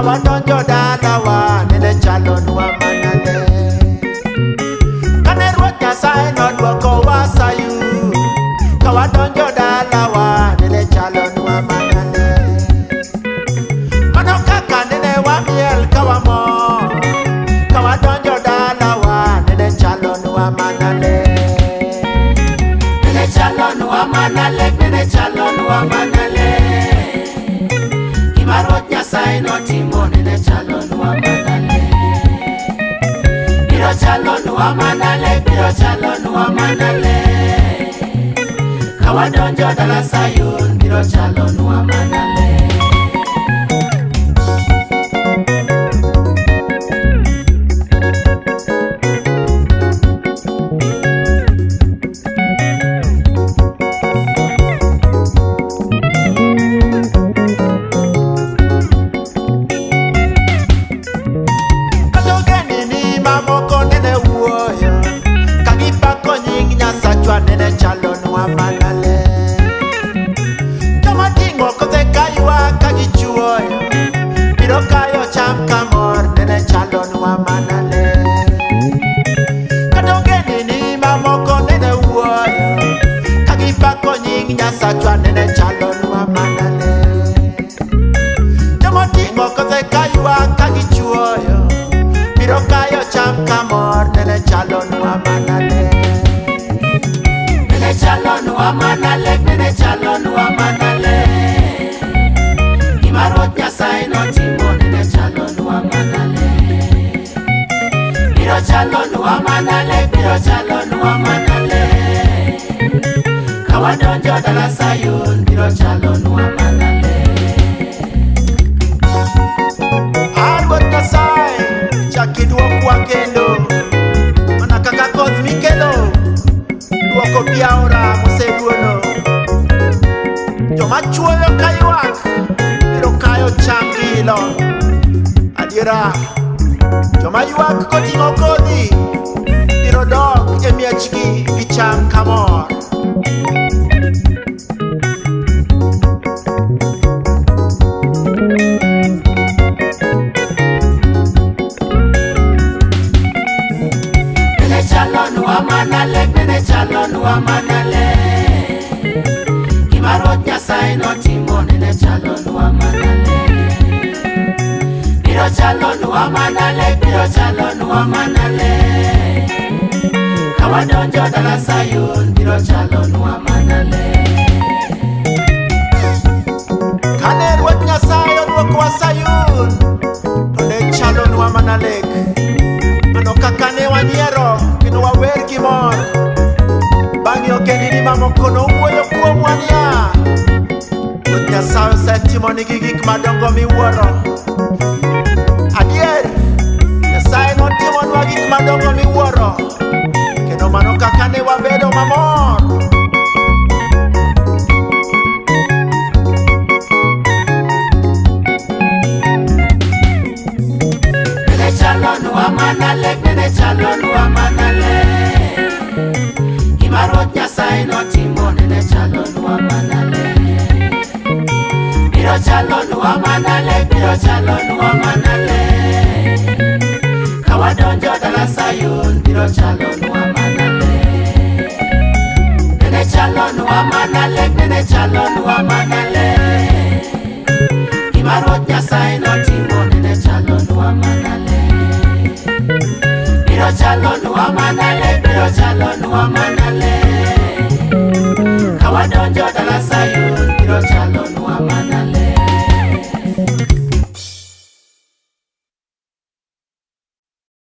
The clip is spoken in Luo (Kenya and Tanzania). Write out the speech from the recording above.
Kawadonjo dalawa nene chalonwa mana le. Kane Ruoth Nyasaye nodwokowa Sayun, kawadonjo dalawa nene chalonwa mana le. Mano kaka nene wamiel ka wamor, kawadonjo dalawa nene chalonwa mana le. Nene chalonwa mana lek, nene chalonwa mana le. Gima Ruoth Nyasaye notimo nene chalonwa mana le. Biro chalonwa mana lek, biro chalonwa mana le. Kawadonjo dala Sayun, biro chalonwa mana le. Kata ogendini mamoko nene wuoyo, ka gipako nying Nyasachwa nene chalonwa mana le. Joma ting'o kothe kaywak ka gichuoyo, biro kayo cham kamor nene chalonwa mana le. Kata ogendini mamoko nene wuoyo, ka gipako nying Nyasachwa nene chalonwa mana le. Joma oting'o kothe kaywak ka gichuoyo, biro kayo cham kamor nene chalonwa mana le. Nene chalonwa mana lek, nene chalonwa mana le. Gima Ruoth Nyasaye notimo nene chalonwa mana le. Biro chalonwa mana lek, biro chalonwa mana le. Kawadonjo dala Sayun, biro chalonwa mana le. A Ruoth Nyasaye, chak iduokwa kendo, mana kaka koth mikelo duoko pi aora moseduono. Joma chuoyo kaywak biro kayo cham gi ilo. Adiera, joma ywak koting'o kodhi biro dok e miechgi gi cham kamor. Nene chalonwa mana lek, nene chalonwa mana le. Gima Ruoth Nyasaye notimo nene chalonwa mana le. Biro chalonwa mana lek, biro chalonwa mana le. Kawadonjo dala Sayun, biro chalonwa mana le. Kane Ruoth Nyasaye odwokowa Sayun, to ne chalonwa mana lek. Mano kaka ne wanyiero kendo wawer gi mor. Bang'e ogendini mamoko nowuoyo kuomwa niya, Ruoth Nyasaye osetimonigi gik madongo miwuoro. Adier, Nyasaye notimonwa gik madongo miwuoro, kendo mano kaka ne wabedo mamor. Nene chalonwa mana lek, nene chalonwa mana le. Gima Ruoth Nyasaye notimo nene chalonwa mana le. Biro chalonwa mana lek, biro chalonwa mana le. Kawadonjo dala Sayun, biro chalonwa mana le. Nene chalonwa mana lek, nene chalonwa mana le. Gima Ruoth Nyasaye notimo nene chalonwa mana le. Biro chalonwa mana lek, biro chalonwa mana